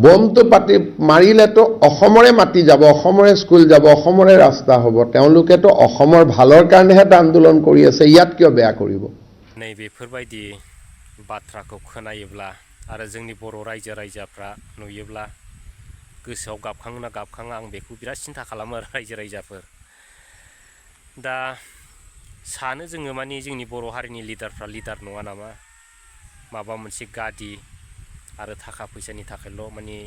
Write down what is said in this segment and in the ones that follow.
বমটো পাতি মাৰিলেতো অসমৰে মাটি যাব, অসমৰে স্কুল যাব, অসমৰে ৰাস্তা হ'ব। তেওঁলোকেতো অসমৰ ভালৰ কাৰণেহে আন্দোলন কৰি আছে, ইয়াত কিয় বেয়া কৰিব? नै बेफोरबायदि बाथ्राखौ खोनायोब्ला आरो जोंनि बर' रायजो राजाफ्रा नुयोब्ला गोसोआव गाबखाङोना गाबखाङा आं बेखौ बिराद सिन्था खालामो आरो रायजो राजाफोर। दा सानो जोङो माने जोंनि बर' हारिनि लिडारफ्रा लिडार नङा नामा, माबा मोनसे गादि आरो थाखा फैसानि थाखायल' माने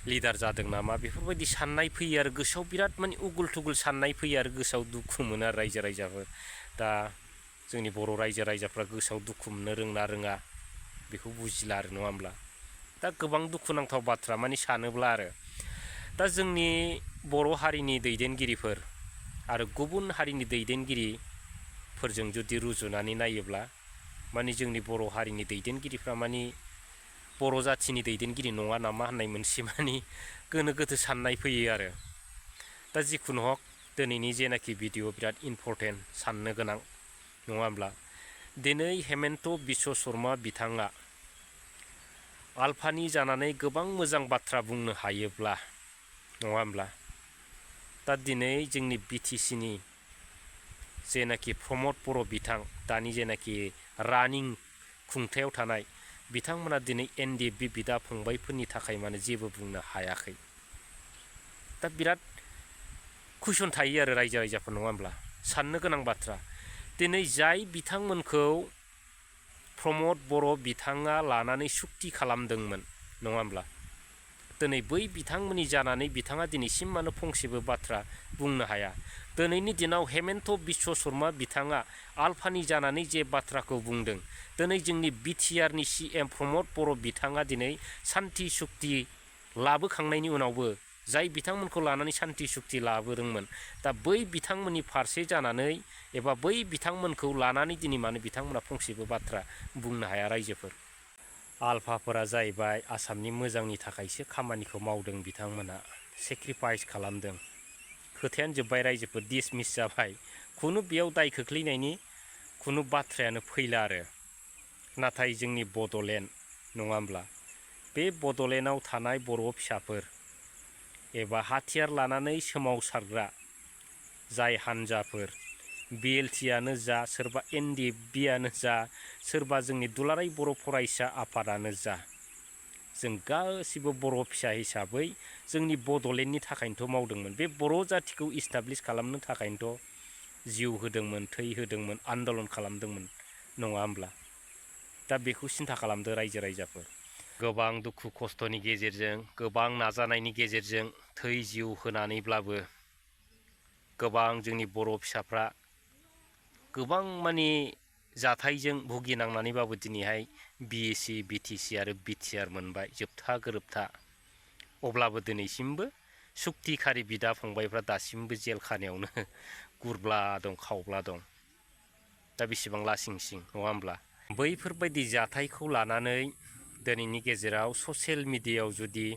लिडार जादों नामा, बेफोरबायदि साननाय फैयो आरो गोसोआव बिराद माने उगुल थुगुल साननाय फैयो आरो गोसोआव दुखु मोनो आरो रायजो राजाफोर। दा जोंनि बर' रायजो राजाफ्रा गोसोआव दुखु मोननो रोंना रोङा बेखौ बुजिला आरो नङा होमब्ला। दा गोबां दुखुनांथाव बाथ्रा माने सानोब्ला आरो दा जोंनि बर' हारिनि दैदेनगिरिफोर आरो गुबुन हारिनि दैदेनगिरिफोरजों जुदि रुजुनानै नायोब्ला माने जोंनि बर' हारिनि दैदेनगिरिफ्रा माने बर' जाथिनि दैदेनगिरि नङा नामा होननाय मोनसे माने गोनो गोथो साननाय फैयो आरो। दा जिखुनु हक दिनैनि जेनाखि भिडिअ बिराद इम्परटेन्ट साननो गोनां नङा होमब्ला। दिनै हेमन्त बिश्व शर्मा बिथाङा आलफानि जानानै गोबां मोजां बाथ्रा बुंनो हायोब्ला नङा होमब्ला, दा दिनै जोंनि BTCनि जेनाखि प्रमद बर' बिथां दानि जेनाखि रानिं खुंथायाव थानाय बिथांमोना दिनै NDB बिदा फंबायफोरनि थाखाय माने जेबो बुंनो हायाखै। दा बिराद कुइसन थायो आरो रायजो राजाफोर नङा होमब्ला, साननो गोनां बाथ्रा। दिनै जाय बिथांमोनखौ प्रमद बर' बिथाङा लानानै सुक्ति खालामदोंमोन नङा होमब्ला, दिनै बै बिथांमोननि जानानै बिथाङा दिनैसिम मानो फंसेबो बाथ्रा बुंनो हाया। दिनैनि दिनाव हेमन्त बिश्व शर्मा बिथाङा आलफानि जानानै जे बाथ्राखौ बुंदों, दिनै जोंनि BTRनि CM प्रमद बर' बिथाङा दिनै सान्ति सुक्ति लाबोखांनायनि उनावबो जाय बिथांमोनखौ लानानै सान्ति सुक्ति लाबोदोंमोन, दा बै बिथांमोननि फारसे जानानै एबा बै बिथांमोनखौ लानानै दिनै मानो बिथांमोना फंसेबो बाथ्रा बुंनो हाया रायजोफोर। आलफाफोरा जाहैबाय आसामनि मोजांनि थाखायसो खामानिखौ मावदों, बिथांमोना सेक्रिफाइस खालामदों। खोथायानो जोब्बाय रायजोफोर, डिसमिस जाबाय, खुनु बेयाव दाय खोख्लैनायनि खुनु बाथ्रायानो फैला आरो। नाथाय जोंनि बड'लेण्ड नङा होमब्ला, बे बड'लेण्डआव थानाय बर' फिसाफोर एबा हाथियार लानानै सोमावसारग्रा जाय हान्जाफोर BLTआनो जा, सोरबा NDBआनो जा, सोरबा जोंनि दुलाराय बर' फरायसा आफादानो जा, जों गासिबो बर' फिसा हिसाबै जोंनि बड'लेण्डनि थाखायनोथ' मावदोंमोन। बे बर' जाथिखौ इस्टाब्लिस खालामनो थाखायनोथ' जिउ होदोंमोन, थै होदोंमोन, आन्दलन खालामदोंमोन नङा होमब्ला। दा बेखौ सिन्था खालामदो रायजो राजाफोर। गोबां दुखु खस्थ'नि गेजेरजों, गोबां नाजानायनि गेजेरजों थै जिउ होनानैब्लाबो गोबां जोंनि बर' फिसाफ्रा गोबां माने जाथायजों भुगिनांनानैबाबो दिनैहाय BSc, BTC आरो BTR मोनबाय जोबथा गोरोबथा। अब्लाबो दिनैसिमबो सुक्तिखारि बिदा फंबायफ्रा दासिमबो जेल खानायावनो गुरब्ला दं, खावब्ला दं। दा बेसेबां लासिं सिं नङा होमब्ला। बैफोरबायदि जाथायखौ लानानै दिनैनि गेजेराव ससियेल मिडियायाव जुदि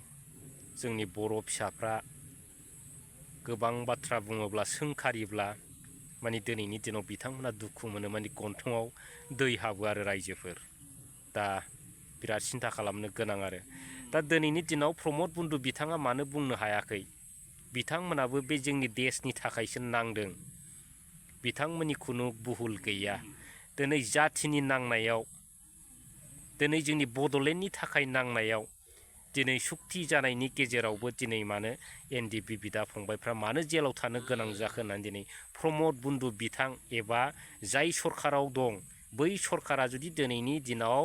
जोंनि बर' फिसाफ्रा गोबां बाथ्रा बुङोब्ला, सोंखारिब्ला माने दिनैनि दिनाव बिथांमोना दुखु मोनो, माने गन्थङाव दै हाबो आरो रायजोफोर। दा बिराद सिन्था खालामनो गोनां आरो। दा दिनैनि दिनाव प्रमद बन्दु बिथाङा मानो बुंनो हायाखै? बिथांमोनाबो बे जोंनि देशनि थाखायसो नांदों, बिथांमोननि खुनु बुहुल गैया। दिनै जाथिनि नांनायाव, दिनै जोंनि बड'लेण्डनि थाखाय नांनायाव, दिनै सुक्ति जानायनि गेजेरावबो दिनै मानो NDB बिदा फंबायफ्रा मानो जेलाव थानो गोनां जाखो होननानै दिनै प्रमद बन्दु बिथां एबा जाय सरकाराव दं, बै सरकारा जुदि दिनैनि दिनाव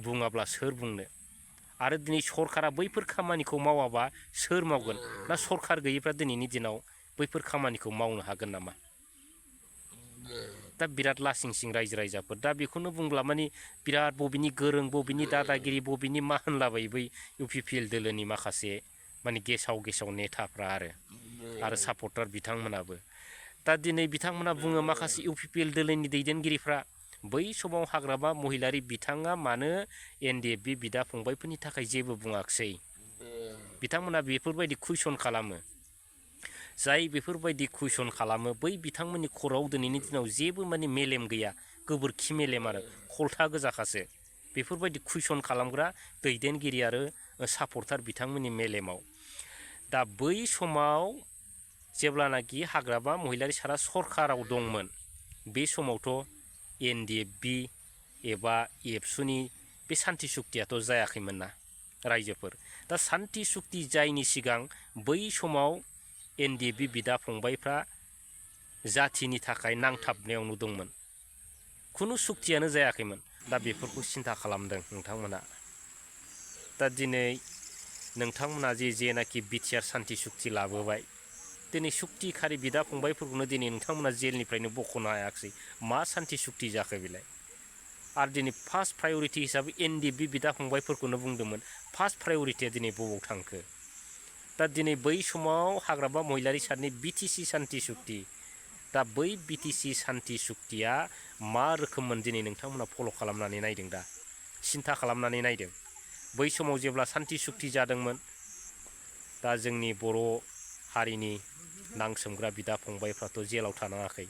बुङाब्ला सोर बुंनो? आरो दिनै सरकारा बैफोर खामानिखौ मावाबा सोर मावगोन? ना सरकार गैयैफ्रा दिनैनि दिनाव बैफोर खामानिखौ मावनो हागोन नामा? दा बिराद लासिं सिं रायजो राजाफोर। दा बेखौनो बुंब्ला माने बिराद बबेनि गोरों, बबेनि दादागिरि, बबेनि मा होनलाबायो बै UPPL दोलोनि माखासे माने गेसाव गेसाव नेताफ्रा आरो सापर्टार बिथांमोनाबो। दा दिनै बिथांमोना बुङो, माखासे UPPL दोलोनि दैदेनगिरिफ्रा बै समाव हाग्रामा महिलारि बिथाङा मानो NDB बिदा फंबायफोरनि थाखाय जेबो बुङाखसै? बिथांमोना बेफोरबायदि कुइसन खालामो। जाय बेफोरबायदि कुइसन खालामो बै बिथांमोननि खर'आव दिनैनि दिनाव जेबो माने मेलेम गैया, गोबोरखि मेलेम आरो खलथा गोजाखासो। बेफोरबायदि कुइसन खालामग्रा दैदेनगिरि आरो सापर्टार बिथांमोननि मेलेमाव दा बै समाव जेब्लानाखि हाग्रामा महिलारी सारा सरकाराव दंमोन बे समावथ' NDFB एबा एबसुनि बे सान्थि सुक्तियाथ' जायाखैमोन ना रायजोफोर दा सान्थि सुक्ति जायनि सिगां बै समाव NDFB बिदा फंबायफ्रा जाथिनि थाखाय नांथाबनायावनो दंमोन खुनु सुक्तियानो जायाखैमोन दा बेफोरखौ सिन्था खालामदों नोंथांमोना दा दिनै नोंथांमोना जेनाखि बिटिआर सान्थि सुक्ति लाबोबाय दिनै सुक्तिखारि बिदा फंबायफोरखौनो दिनै नोंथांमोना जेलनिफ्रायनो बख'नो हायाखिसै मा सान्थि सुक्ति जाखो बेलाय आरो दिनै फार्स्ट प्रायरिटि हिसाबै NDFB बिदा फंबायफोरखौनो बुंदोंमोन फार्स्ट प्रायरिटिया दिनै बबाव थांखो दा दिनै बै समाव हाग्रामा महिलारी सारनि BTC सान्थि सुक्ति दा बै BTC सान्थि सुक्तिया मा रोखोममोन दिनै नोंथांमोना फल' खालामनानै नायदों दा सिन्था खालामनानै नायदों बै समाव जेब्ला सान्थि सुक्ति जादोंमोन दा जोंनि बर' हारिनि नांसोमग्रा बिदा फंबायफ्राथ' जेलाव थानाङाखै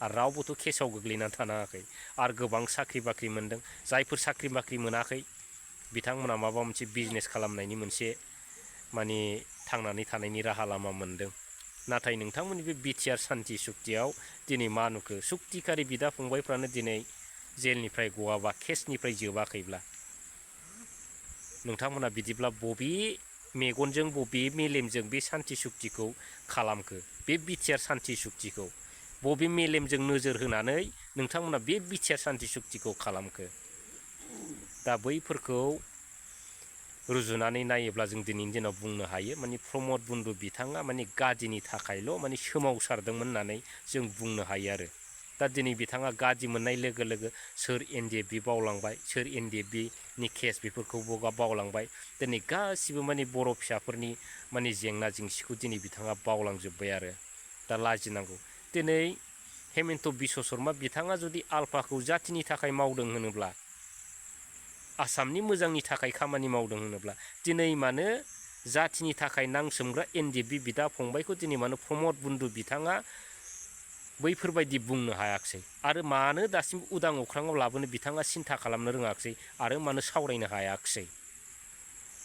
आरो रावबोथ' केसाव गोग्लैनानै थानाङाखै आरो गोबां साख्रि बाख्रि मोन्दों जायफोर साख्रि बाख्रि मोनाखै बिथांमोना माबा मोनसे बिजनेस खालामनायनि मोनसे माने थांनानै थानायनि राहा लामा मोन्दों नाथाय नोंथांमोननि बे बिटिआर सान्थि सुक्तियाव दिनै मा नुखो सुक्तिखारि बिदा फंबायफ्रानो दिनै जेलनिफ्राय गवाबा केसनिफ्राय जोबाखैब्ला नोंथांमोना बिदिब्ला बबे मेगनजों बबे मेलेमजों बे सान्थि सुक्तिखौ खालामखो बे बिटिआर सान्थि सुक्तिखौ बबे मेलेमजों नोजोर होनानै नोंथांमोना बे बिटिआर सान्थि सुक्तिखौ खालामखो दा बैफोरखौ रुजुनानै नायोब्ला जों दिनैनि दिनाव बुंनो हायो माने प्रमद बन्दु बिथाङा माने गादिनि थाखायल' माने सोमावसारदोंमोन होननानै जों बुंनो हायो आरो दा दिनै बिथाङा गादि मोननाय लोगो लोगो सोर NDFB बावलांबाय सोर NDFBनि केस बेफोरखौबो बावलांबाय दिनै गासिबो माने बर' फिसाफोरनि माने जेंना जेंसिखौ दिनै बिथाङा बावलांजोब्बाय आरो दा लाजिनांगौ दिनै हेमन्त बिश्व शर्मा बिथाङा जुदि आल्फाखौ जाथिनि थाखाय मावदों होनोब्ला आसामनि मोजांनि थाखाय खामानि मावदों होनोब्ला दिनै मानो जाथिनि थाखाय नांसोमग्रा NDFB बिदा फंबायखौ दिनै मानो प्रमद बन्दु बिथाङा बैफोरबायदि बुंनो हायाखिसै आरो मानो दासिम उदां अख्राङाव लाबोनो बिथाङा सिन्था खालामनो रोङाखिसै आरो मानो सावरायनो हायाखिसै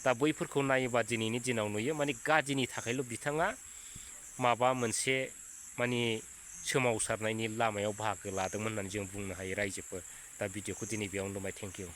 दा बैफोरखौ नायोबा दिनैनि दिनाव नुयो माने गादिनि थाखायल' बिथाङा माबा मोनसे माने सोमावसारनायनि लामायाव बाहागो लादोंमोन होननानै जों बुंनो हायो रायजोफोर दा भिडिअखौ दिनै बेयावनो दोनबाय थेंक इउ